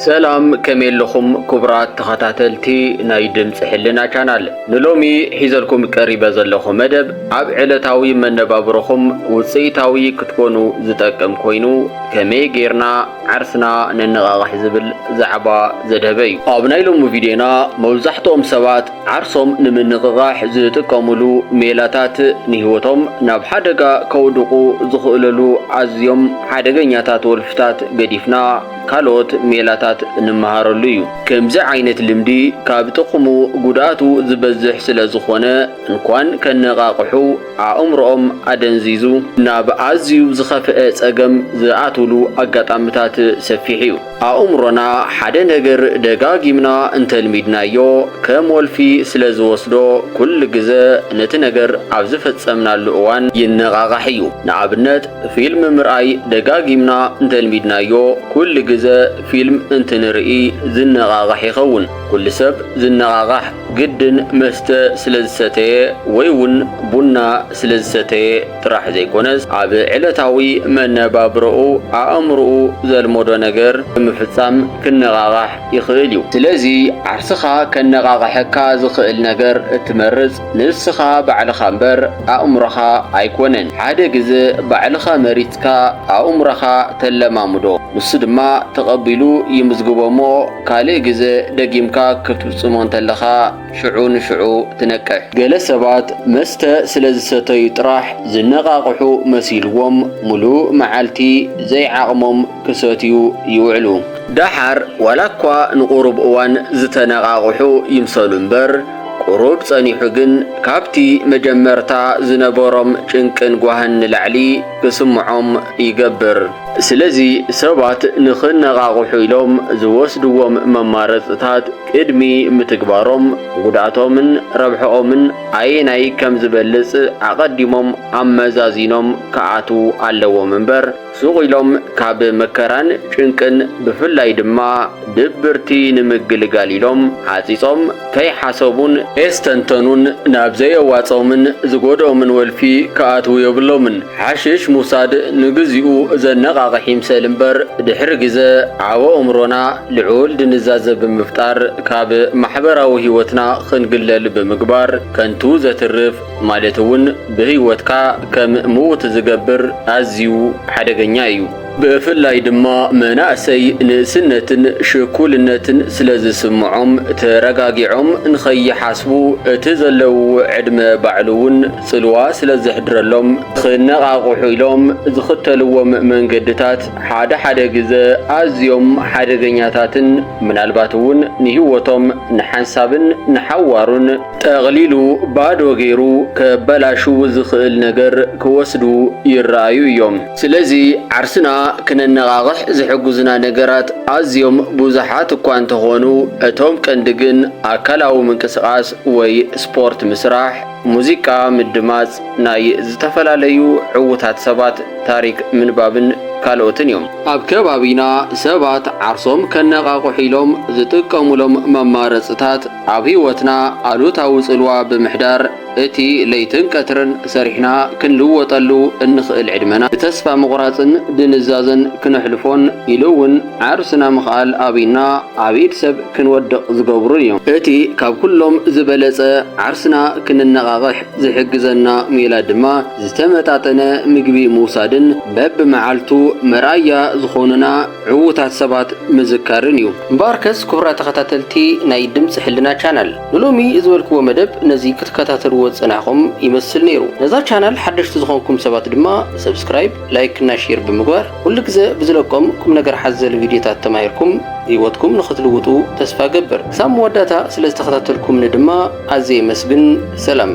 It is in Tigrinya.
ሰላም፣ ከመይ ኣለኹም ክቡራት ተኸታተልቲ ናይ ድምፂ ሕልና ቻናል? ንሎሚ ሒዘልኩም ቀሪበ ዘለኹ መደብ ኣብ ዕለታዊ መነባብሮኹም ውፅኢታዊ ክትኮኑ ዝጠቅም ኮይኑ፣ ከመይ ጌርና ዓርስና ነነቓቕሕ ዝብል ዛዕባ ዘድሀበ እዩ። ኣብ ናይ ሎሚ ቪድዮና መብዛሕትኦም ሰባት ዓርሶም ንምንቕቓሕ ዝጥቀሙሉ ሜላታት ንህይወቶም ናብ ሓደጋ ከውድቑ ዝኽእለሉ ኣዝዮም ሓደገኛታት ወልፍታት ገዲፍና ካልኦት ሜላታት እንመሃረሉ እዩ። ከምዚ ዓይነት ልምዲ ካብ ጥቕሙ ጉድኣቱ ዝበዝሕ ስለ ዝኾነ እንኳን ከነቓቕሑ ኣእምሮኦም ኣደንዚዙ ናብ ኣዝዩ ዝኸፍአ ጸገም ዝኣትውሉ ኣጋጣምታት ሰፊሕ እዩ። ኣእምሮና ሓደ ነገር ደጋጊምና እንተልሚድናዮ ከም ወልፊ ስለ ዝወስዶ ኩሉ ግዘ ነቲ ነገር ኣብ ዝፈጸምናሉ እዋን ይነቓቓሕ እዩ። ንኣብነት ፊልም ምርኣይ ደጋጊምና እንተልሚድናዮ ኩሉ ግዘ ፊልም እንትንርኢ ዝነቓቓሕ ይኸውን። ኩሉ ሰብ ዝነቓቓሕ ግድን መስተ ስለ ዝሰተየ ወይ እውን ቡና ስለ ዝሰተየ ጥራሕ ዘይኮነስ ኣብ ዕለታዊ መነባብሮኡ ኣእምሮኡ ዘልመዶ ነገር ብምፍጻም ክነቓቓሕ ይኽእል እዩ። ስለዚ ዓርስኻ ከነቓቕሐካ ዝኽእል ነገር እትመርጽ ንስኻ ባዕልኻ እምበር ኣእምሮኻ ኣይኮነን። ሓደ ግዘ ባዕልኻ መሪጽካ ኣእምሮኻ ተለማምዶ። ንሱ ድማ ተቐቢሉ ይምዝግቦ እሞ ካልእ ግዘ ደጊምካ ክትፍጽሞ እንተለኻ ሽዑ ንሽዑ ትነቅሕ። ገለ ሰባት መስተ ስለ ዝሰተዩ ጥራሕ ዝነቓቕሑ መሲልዎም ምሉእ መዓልቲ ዘይዓቕሞም ክሰትዩ ይውዕሉ። ደሓር ዋላ እኳ ንቑሩብ እዋን ዝተነቓቕሑ ይምሰሉ እምበር ቁሩብ ጸኒሑ ግን ካብቲ መጀመርታ ዝነበሮም ጭንቅን ጓህን ንላዕሊ ክስምዖም ይገብር። ስለዚ ሰባት ንኽነቓቕሑ ኢሎም ዝወስድዎም መማረፅታት ቅድሚ ምትግባሮም ጉድኣቶምን ረብሕኦምን ኣየናይ ከም ዝበልፅ ኣቐዲሞም ኣመዛዚኖም ክኣትዉ ኣለዎም እምበር ሱቕ ኢሎም ካብ መከራን ጭንቅን ብፍላይ ድማ ድብርቲ ንምግልጋል ኢሎም ሓፂፆም ከይሓሰቡን ከየስተንተኑን ናብ ዘየዋፅኦምን ዝጎድኦምን ወልፊ ክኣትዉ የብሎምን። ሓሽሽ ምውሳድ ንግዚኡ ዘነቓቕሕ ይምሰል እምበር ድሕሪ ግዘ ኣብ ኣእምሮና ልዑል ድንዛዘ ብምፍጣር ካብ ማሕበራዊ ህይወትና ክንግለል ብምግባር ከንቱ ዘትርፍ ማለት እውን ብህይወትካ ከም ምዉት ዝገብር ኣዝዩ ሓደገኛ እዩ። ብፍላይ ድማ መናእሰይ ንእስነትን ሽኩልነትን ስለ ዝስምዖም ተረጋጊዖም ንኸይሓስቡ እቲ ዘለውዎ ዕድመ ባዕሉ እውን ጽልዋ ስለ ዘሕድረሎም ክነቓቕሑ ኢሎም ዝኽተልዎም መንገድታት ሓደ ሓደ ግዘ ኣዝዮም ሓደገኛታትን ምናልባት እውን ንህይወቶም ንሓንሳብን ንሓዋሩን ጠቕሊሉ ባዶ ገይሩ ከበላሹ ዝኽእል ነገር ክወስዱ ይረኣዩ እዮም። ስለዚ ዓርስና ክነነቓቕሕ ዝሕግዙና ነገራት ኣዝዮም ብዙሓት እኳ እንተኾኑ እቶም ቀንዲ ግን ኣካላዊ ምንቅስቓስ ወይ ስፖርት ምስራሕ፣ ሙዚቃ ምድማፅ፣ ናይ ዝተፈላለዩ ዕዉታት ሰባት ታሪክ ምንባብን ካልኦትን እዮም። ኣብ ከባቢና ሰባት ዓርሶም ከነቓቕሑ ኢሎም ዝጥቀሙሎም መማረፅታት ኣብ ህይወትና ኣሉታዊ ፅልዋ ብምሕዳር እቲ ለይትን ቀትርን ሰሪሕና ክንልወጠሉ እንኽእል ዕድመና ብተስፋ ምቑራፅን ድንዛዘን ክነሕልፎን ኢሉ እውን ዓርስና ምኽኣል ኣቢና ኣብ ኢድ ሰብ ክንወድቕ ዝገብሩን እዮም። እቲ ካብ ኩሎም ዝበለፀ ዓርስና ክንነቓቕሕ ዝሕግዘና ሜላ ድማ ዝተመጣጠነ ምግቢ ምውሳድን በብመዓልቱ መርኣያ ዝኾኑና ዕዉታት ሰባት ምዝካርን እዩ። እምበኣርከስ ክቡራት ተኸታተልቲ ናይ ድምፂ ሕልና ቻናል ንሎሚ ዝበልክዎ መደብ ነዚ ክትከታተልዎ ዝጸናሕኹም ይመስል ነይሩ። ነዛ ቻናል ሓደሽቲ ዝኾንኩም ሰባት ድማ ሰብስክራይብ፣ ላይክ እና ሼር ብምግባር ኩሉ ግዘ ብዝለቆም ቁም ነገር ሓዘል ቪድዮታት ተማሂርኩም ህይወትኩም ንኽትልውጡ ተስፋ ገብር። ክሳብ መወዳእታ ስለ ዝተኸታተልኩምኒ ድማ ኣዝየ የመስግን። ሰላም።